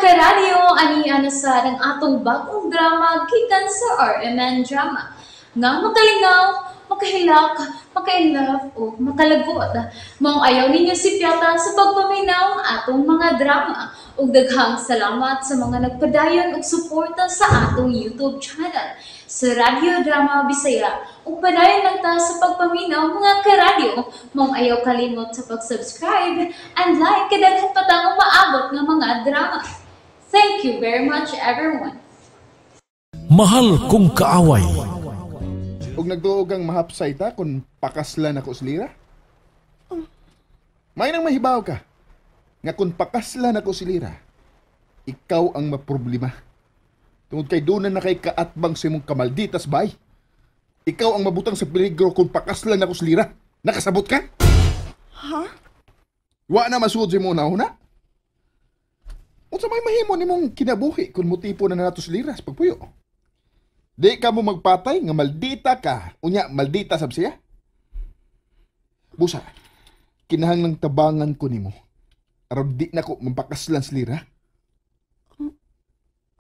Karadyo, ani na sa ang atong bagong drama gikan sa RMN Drama. Nga makalingaw, makahilak, maka-inlove o makalagot. Maong ayaw ninyo sipyata sa pagpaminaw ang atong mga drama. Ug daghang salamat sa mga nagpadayon og suporta sa atong YouTube channel sa Radyo Drama Bisaya. Ug padayon lang ta sa pagpaminaw, mga karadyo. Maong ayaw kalimot sa pag-subscribe and like kay daghan pa tang umaabot nga mga drama. Thank you very much, everyone. Mahal Kong Kaaway. Ug nagtuo kang mahapsay ta kung pakaslan ako si Lira? May nang mahibaw ka nga kung pakaslan ako si Lira, ikaw ang maproblema. Tungod kay doon na kay kaatbang sa imong kamalditas bay. Ikaw ang mabutang sa peligro kung pakaslan ako si Lira. Nakasabot ka? Ha? Wa na masuod sa imong una. Unsa may mahimo nimong kinabuhi kung motipo na nato si Lira sa pagpuyo? Di ka mo magpatay nga maldita ka. Unya, maldita sab siya. Busa, kinahanglang tabangan ko nimo. Aron di na ko mapakaslan si Lira.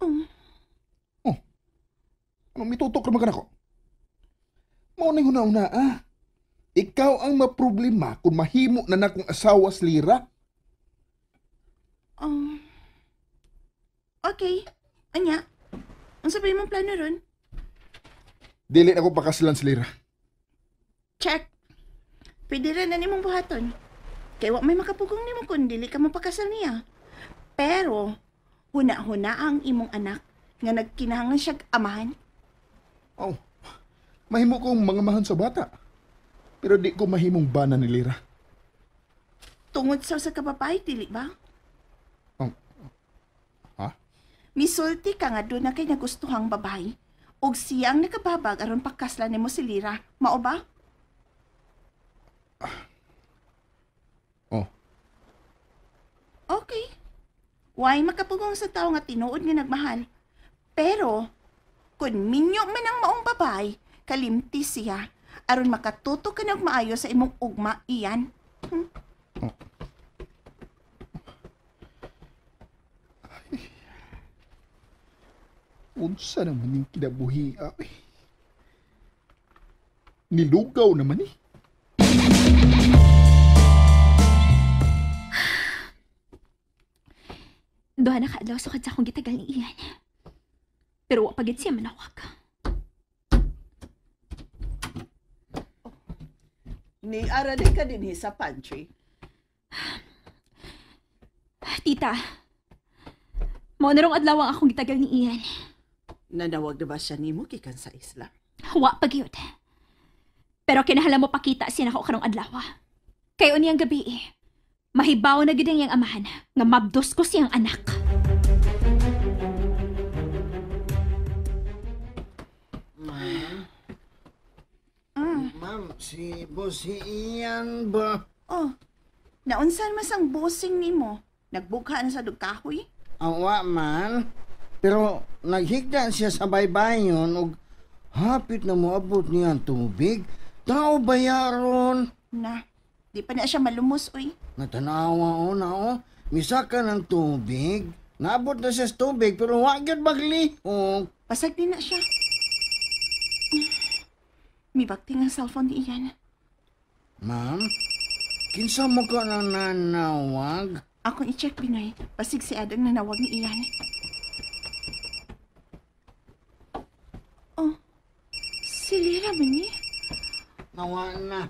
Oh. Ano, mitutok ra man ka nako? Mao ning huna-huna, ah. Ikaw ang maproblema kung mahimo na nakong asawa si Lira. Okay. Anya, unsa ba imong plano ron? Dili na ko pakaslan si Lira. Check. Pwede rin na nimong buhaton. Kay wa may makapugong nimo kun dili ka mapakasal niya. Pero, huna-huna ang imong anak nga nagkinahanglan siyag amahan. Oh, mahimo kong mga mahan sa bata. Pero di ko mahimong bana ni Lira. Tungod sa kababae, dili ba? Oh. Ha? Misulti ka nga doon na kay nagustuhang babae. Og siya ang nakababag aron pakaslan nimo si Lira. Mao ba? Oh. Okay. Why makapugong sa tao nga tinuod nga nagmahal? Pero, kung minyo man ang maong babae, kalimti siya aron makatuto ka ng maayo sa imong ugma iyan. Oh. Unsa naman yung kinabuhi, ay. Nilugaw naman eh. Duha na kaadlaw sukad sa akong gitagal ni Ian. Pero wa pagid siya manawag. Oh. Ni ara di ka dinhi sa pantry. Tita, mao na rong adlaw ang akong gitagal ni Ian. Nanawag na ba siya nimo gikan sa isla? Wa pa gyud. Pero kinahanglan mo pakita siya nako karong adlaw. Kay unyang gabi eh, mahibaw na gyud ang iyang amahan nga mabdos ko siyang anak. Ma'am? Ma'am, si Boss Ian ba? Oh, naunsan mas ang bossing nimo? Nagbugha na sa dugkahoy? Awa man. Pero naghigda siya sa baybayon og hapit na moabot niya ang tubig. Tao ba yaron? Na, di pa na siya malumos, uy. Natanawa o na o. Misaka ng tubig. Naabot na siya sa tubig pero wa gyud maglihok. Pasag din na siya. Mibakti ng cellphone ni Ian. Ma'am, kinsa mo ka nang nanawag? Akong i-check, Binoy. Pasig si Adang nanawag ni Ian. Oh, si Lira man ni? Nawa na.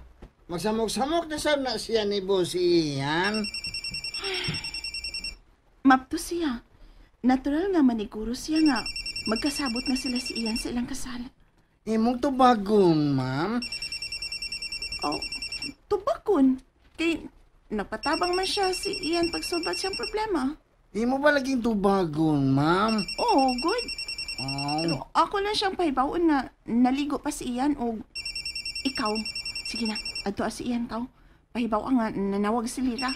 Magsamok-samok na sab na siya ni Boss Ian. Mapto siya. Natural nga maniguro siya nga magkasabot na sila si Ian sa ilang kasal. Imong tubagon, ma'am? Oh, tubagon? Kay nagpatabang man siya si Ian pagsulbat siyang problema. Imo ba laging tubagon, ma'am? Oh, good. Oh. Pero ako lang siyang pahibaon nga naligo pa si Ian o ikaw. Sige na, adto si Ian tao. Pahibaw nga nanawag si Lira.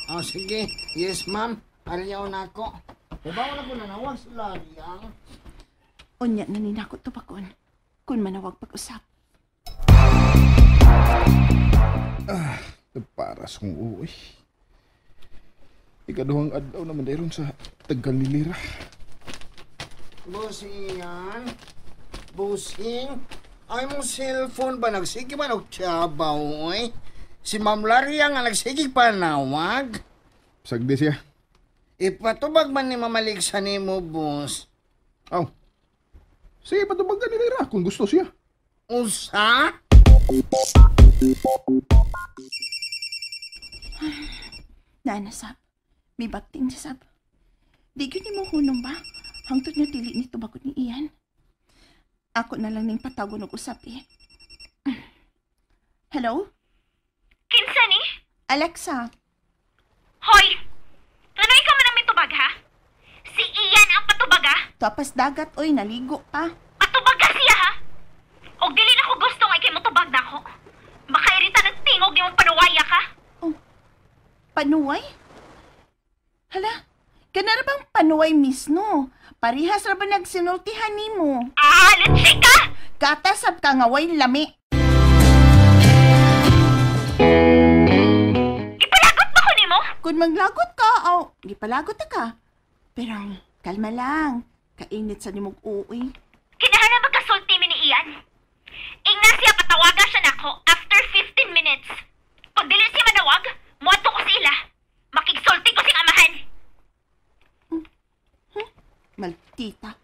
Oh, sige. Yes, ma'am. Ariyaw na ako. Pahibaw na ko nanawag si Lira. Unya na ninako tubakon. Kung manawag pag-usap. Ah, paras kong uwi. Ikaduhang adlaw naman dayron sa taggal ni Lira. Boss Ian, Bossing, ay mong cellphone ba nagsige man og tsabaw, oy? Si Ma'am Laria nga nagsige panawag. Sagdi siya. Ipatubag man ni Ma'am Alexa nimo, boss. Aw. Sige, patubag ka ni Lira kung gusto siya. Unsa? Nana, Sab. May bakting siya, Sab. Di gyud nimo hunong ba? Hangtod nga dili ni tubagod ni Ian. Ako na lang ning patagon og usap eh. Hello? Kinsa ni? Alexa. Hoy! Ngano ikaw man ang mitubag ha? Si Ian ang patubag ha? Tapas dagat oy, naligo pa. Patubag ka siya ha? Og dili na ko gusto nga ikay motubag na ako. Makairita ng tingog nimong panuwaya ka. Oh, panuway? Hala, kanara bang panuway mismo? Parihas ra ba nagsinultihan nimo? Ah, litsi ka! Katasab ka nga way lami. Gipalagot ba ko nimo? Kung maglagot ka, aw, gipalagot na ka. Pero kalma lang, kainit sa nimog uwi. Kinahanglan magkasulti mi ni Ian. Ingna siya patawagan siya nako after 15 minutes. Kung dili siya manawag, muadto ko sa ila. Makigsulti ko sing amahan. Maltita.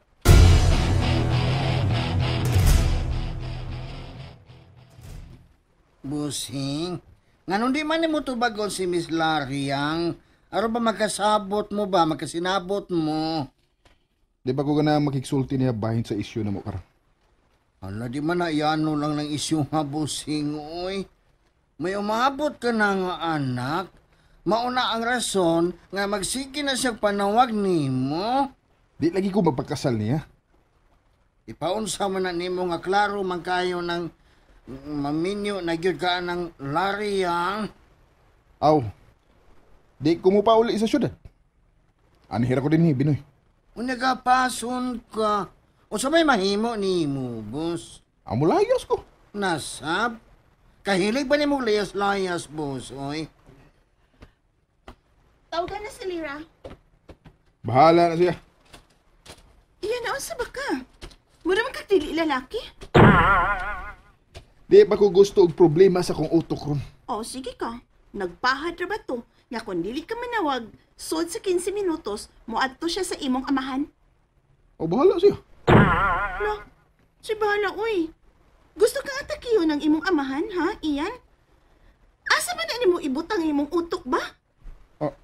Busing, nganong di man nimo tubagon si Miss Lariang? Aron ba magkasabot mo ba? Magkasinabot mo? Di ba ko gana makigsulti niya bahin sa isyu na mo karon? Hala, di man na iano lang ng isyu nga, busing, oy. May umabot ka na nga, anak. Mauna ang rason nga magsige na siya panawag nimo. Di lagi ko magpagkasal niya. Ipaunsa man na nimo nga klaro man kayo ng maminyo na gyud ka ng Lariang. Aw, di ko mo pa uli sa syudad. Anihira ko din ni Binoy. Unya ka pason ka. O sa may mahimo nimo, boss? Amo layas ko. Nasab? Kahilig ba nimo layas-layas, boss, oy? Tawagan na si Lira. Bahala na siya. Iyan na, unsa ba ka? Mura man kag dili lalaki? Di ba ko gusto og problema sa kong utok ron? O, sige ka. Nagpahad ra ba to? Nga kung dili ka manawag, sod sa 15 minutos, moadto siya sa imong amahan. O, bahala siya. No, si bahala, uy. Gusto kang atakiyo ng imong amahan, ha, Ian? Asa man na nimo ibutang imong utok ba? Oh.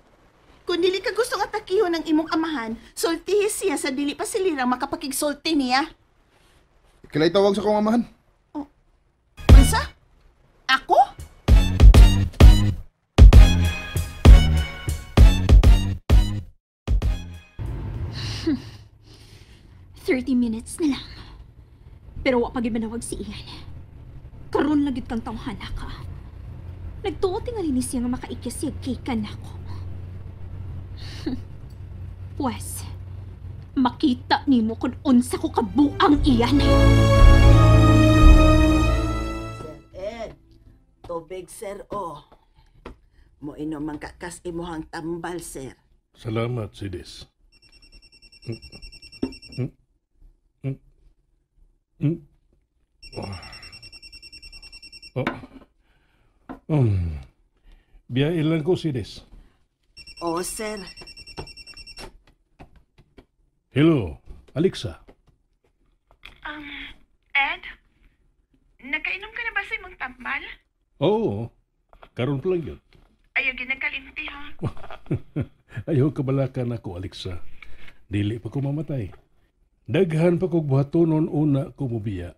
Kung dili ka gustong atakiyo ng imong amahan, sultihi siya sa dili pa si Lira makapakigsulti niya. Kilay tawag sa kong amahan. Oh. Unsa? Ako? Hmm. 30 minutes na lang. Pero wa pa gyud manawag si Ian. Karon lang gyud kang tawhana ka. Nagtuo tingali ni siya nga makaikya siya kay kanako. Pues, makita nimo kung unsa ko kabuang Ian. Sir Ed, tubig sir o. Moinom man kakas imuhang tambal sir. Salamat, Sidis. Oh. Biyahe lang ko, Sidis. O sir. Hello, Alexa. Ed? Nakainom ka na ba sa imong tambal? Oo, karon pa lang yun. Ayaw ginakalimti ha. Ayaw kabalakan ako, Alexa. Dili pa ko mamatay. Daghan pa kog buhatonon una ko mubiya.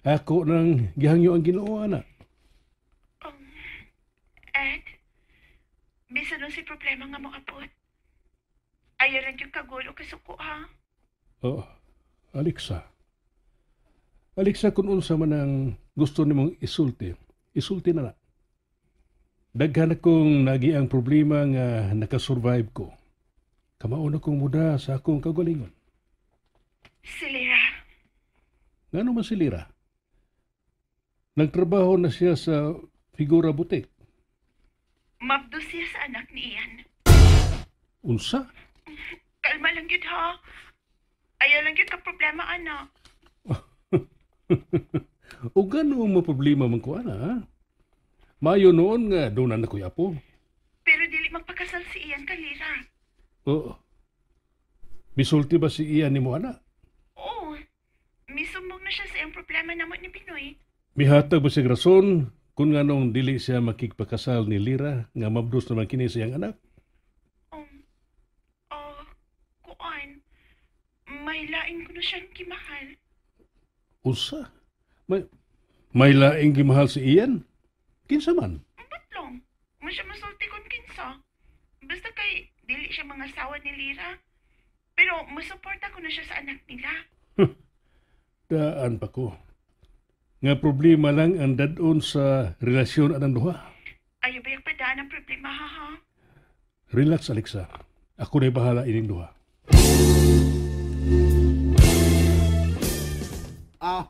Ako nang gihangyo ang Ginoo ana. Ed, bisan nun si problema nga moabot. Ayaw lang yung kagulo kasuko ha. Oh, Alexa. Alexa, kung unsa man ang gusto nimong isulti, isulti na na. Daghan akong nagi ang problema nga nakasurvive ko. Kamaon akong muda sa akong kagalingon. Si Lira. Ngano man si Lira? Nagtrabaho na siya sa Figura Boutique. Mabdo siya sa anak ni Ian. Unsa? Kalma lang gyud ha. Ayaw lang gyud ka problema, ana. O gano'ng maproblema man ko, ana, ha? Mayo noon nga doon na ko'y apo. Pero dili magpakasal si Ian kalira. Oo. Misulti ba si Ian ni mo, ana? Oo. Misumbong na siya sa iyang problema namo ni Pinoy. Mihatag ba siya rason kung nganong dili siya makigpakasal ni Lira nga mabdos naman kini sa iyang anak? Kuan. May lain ko na siyang gimahal. Usa? May laing gimahal si Ian? Kinsa man? Ba't lang? Man siya masulti kung kinsa. Basta kay dili siya mga asawa ni Lira. Pero musuporta ko na siya sa anak nila. Daan pa ko. Nga problema lang ang dadon sa relasyon anang duha. Ayaw ba yung padaan ang problema, ha, ha? Relax, Alexa. Ako na'y bahala ining duha. Oh,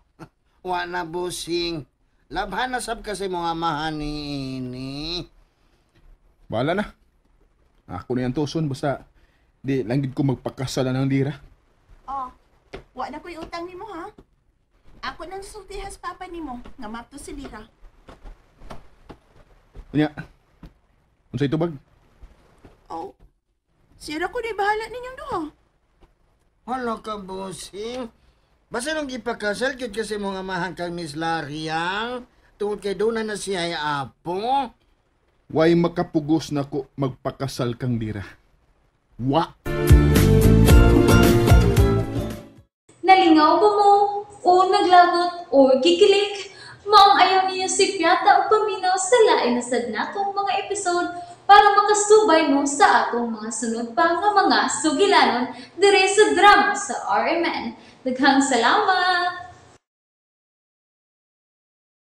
wa na busing. Labhan na sab kasi mga amahan ni ini. Bahala na. Ako na yung tuson basta di lang gid ko magpakasalan ng Lira. Oh, wa na ko'y utang nimo, ha? Ako nang sultihas papa nimo nga mapto si Lira. Unya. Unsay tubag? Oh, sira ko na'y bahala ninyong duha. Hala ka, busing. Basta nung gipakasal, gyud kasi mga amahan kang Miss Lariang. Tungod kay doon na siya ay apo. Way makapugos na ko magpakasal kang Lira. Wa! Nalingaw ba mo? O naglagot o gikilig? Maong ayaw niyo si Piata o paminaw sa lain na sad natong mga episode para makasubay mo sa atong mga sunod pa nga mga sugilanon dire sa drama sa RMN. Daghang salamat!